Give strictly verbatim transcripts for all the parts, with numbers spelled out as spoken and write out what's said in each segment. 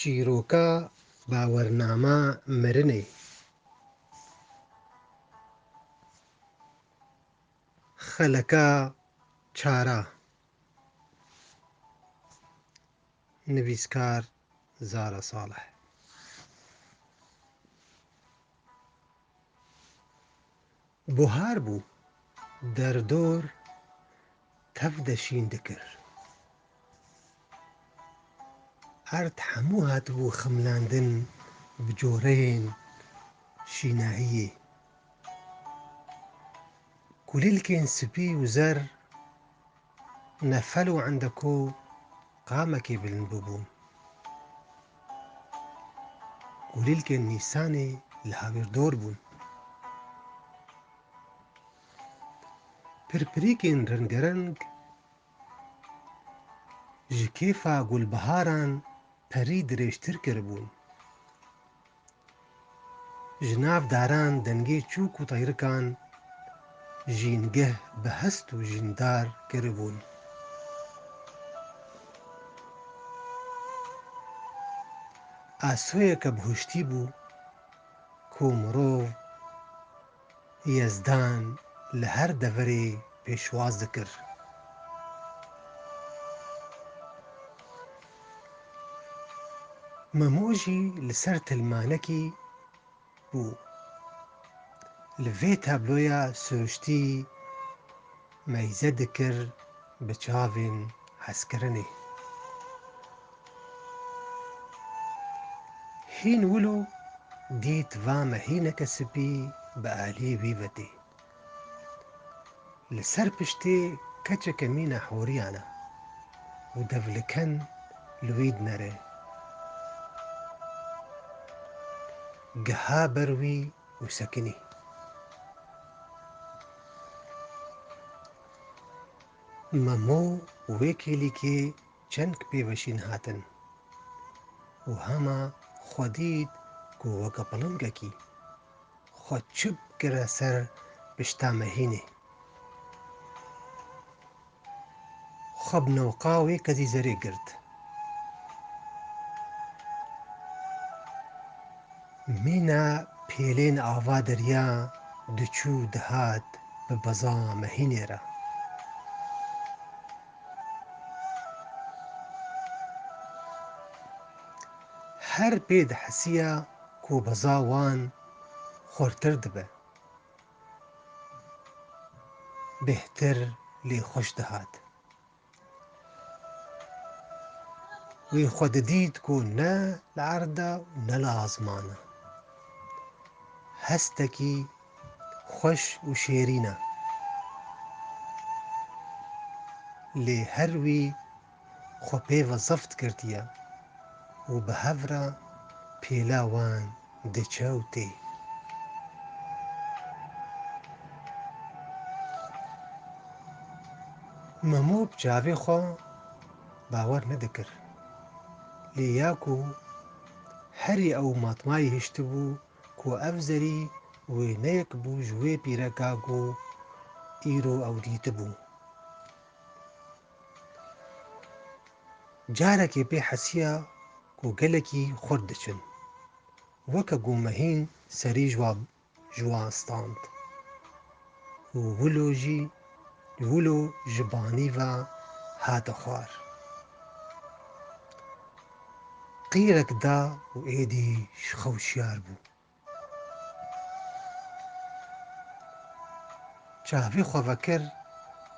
Çîroka bawernama mirinê. Xeleka çara. Nivîskar Zara Salih. Buhar bû, derdor tev de şîn dikir. Erd hemû hatibû ximlandin bi coreyên şînahiyê. Kulîlkên spî û zer nefel û endeko qamekê bilind bûbûn. Kulîlkên Nîsanê li hawîrdor bûn. Pirpirîkên rengereng ji kêfa gulbiharan perî dirêjtir kiribûn. Ji nav daran dengê çûk û teyrikan jîngeh bi hest û jîndar kiribûn. Asoyeke bihuştî bû ku mirov Yezdan li her deverê pêşwaz dikir. Memo jî li ser tilmanekî bû. Li vê tabloya siruştî meyze dikir bi çavên hezkirinê. Hîn wilo dît va mehîneke spî bi aliyê wî ve tê. Li ser piştê keçeke mîna horiyan e û devliken li wî dinere. Giha ber wî û sekinî. Memo wê kêlîkê çend pê ve şîn hatin û hema xwe dît ku weke pilingekî xwe çip kire ser pişta mehînê. Xwe bi newqa wê kezî zerê girt. Mîna pêlên ava derya diçû dihat bi beza mehînê re. Her pê dihesiya ku beza wan xurtir dibe, bêhtir lê xweş dihat. Wî xwe didît ku ne li erd e û ne li azman e. Hestekî xweş û şêrîn e. Lê her wî xwe pê ve zeft girtiye û bi hev re pêla wan diçe û tê. Memo bi çavê xwe bawer nedikir. Lê ya ku herî ew matmayî hiştibû ku ev zerî wêneyek bû ji wê pîreka ku îro ew dîtibû. Carekê pê hesiya ku gelekî xurt diçin. Weke ku mehîn serî ji wan, ji wan stand û wilo jî, wilo ji banî ve hate xwar. Qîrek da û êdî ji xew şiyar bû. Çavê xwe vekir,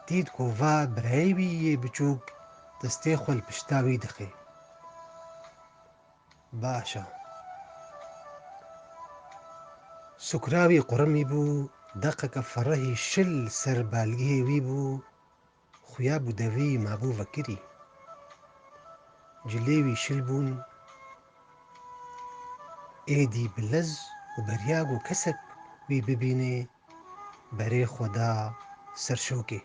dît ku va birayê wî yê biçûk destê xwe li pişta wî dixe. Baş e. Sukra wî qurimî bû, deqeke ferehî şil li ser balgihê wî bû, xuya bû devî mabû vekirî. Cilê wî şil bûn, êdî bi lez û beriya ku kesek wî bibîne, berê xwe da ser şokê.